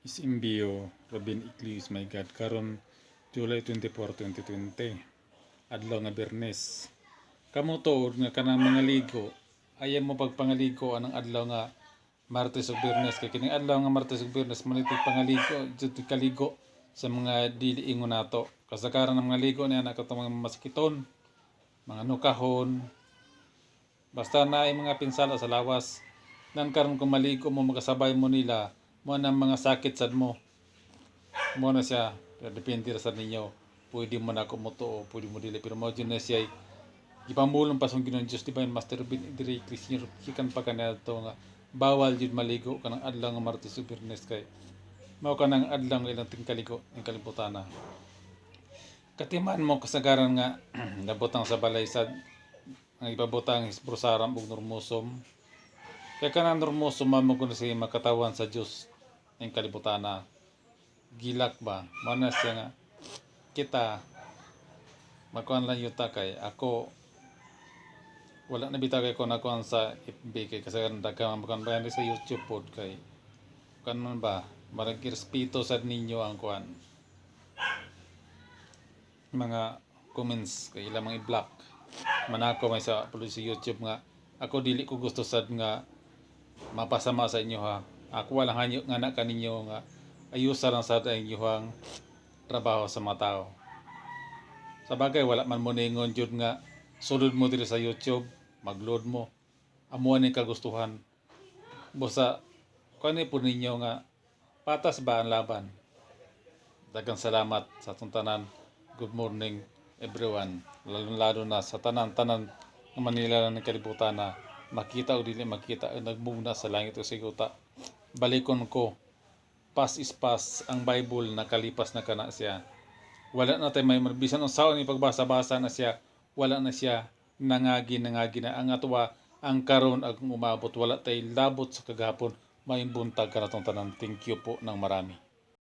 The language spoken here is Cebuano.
SMBO, Robin Iclius, my God, karon July 24, 2020, adlaw nga Biyernes. Kamo tuod nga kanang mga ligo, ayaw mo pagpangaligo anang adlaw nga Martes ug Biyernes, kay kining adlaw nga Martes ug Biyernes manitig pangaligo, jud kaligo sa mga dili ingon nato. Kasagaran ng mga ligo niya na katong mga masakiton, mga nukahon, basta na ay mga pinsala sa lawas. Nan karon kung maligo mo, makasabay mo nila, mo nang mga sakit sad mo. Mo na siya, pero depende ra sa ninyo. Pwede mo na kumutuo, pwede mo dili, pero mo jud na siya gipamulong pa sa Ginoong Diyos, di ba, yung Master Bin Diri Senior gikan pa kaniadto nga bawal jud maligo kanang adlaw nga Martes ug Biyernes kay mao kanang adlaw nga ilang tingkaligo ang kalibutana. Katiman mo kasagaran nga nabutang sa balay sa ang ipabutang isbrusaram ug nurmusom. Kaya kanang nurmusom mamo kuno si makatawan sa Dios ang kalibutana. Gilak ba? Mao na siya nga kita makuan lang yuta kay ako wala na bitaw kay ko nakuan sa FB kay kasagaran daghan man kuan ba sa YouTube pod kay kuan man ba, marag respeto sad ninyo ang kuan mga comments kay ilang mga i-block man ako. May sa upload sa YouTube nga ako dili ko gusto sad nga mapasama sa inyo ha. Ako walang hanyo nga na kaninyo nga ayusa lang sad ang inyong trabaho sa mga tao. Sa bagay, wala man mo ningon jud nga sulod mo diri sa YouTube, magload mo. Amo ni kagustuhan. Busa kuan po ninyo nga patas ba ang laban. Daghang salamat sa atong tanan. Good morning, everyone. Lalo-lalo na sa tanan-tanan nga Manila ng kalibutan na makita o dili makita ang nagmugna sa langit o sa yuta. Balikon ko, past is past, ang Bible nakalipas na kana siya. Wala na tayo may bisan unsaon ni pagbasa-basa na siya, wala na siya, nangagi nangagi na ang atwa ang karon ang umabot, wala tay labot sa kagahapon. Maayong buntag kanatong tanan. Thank you po ng marami.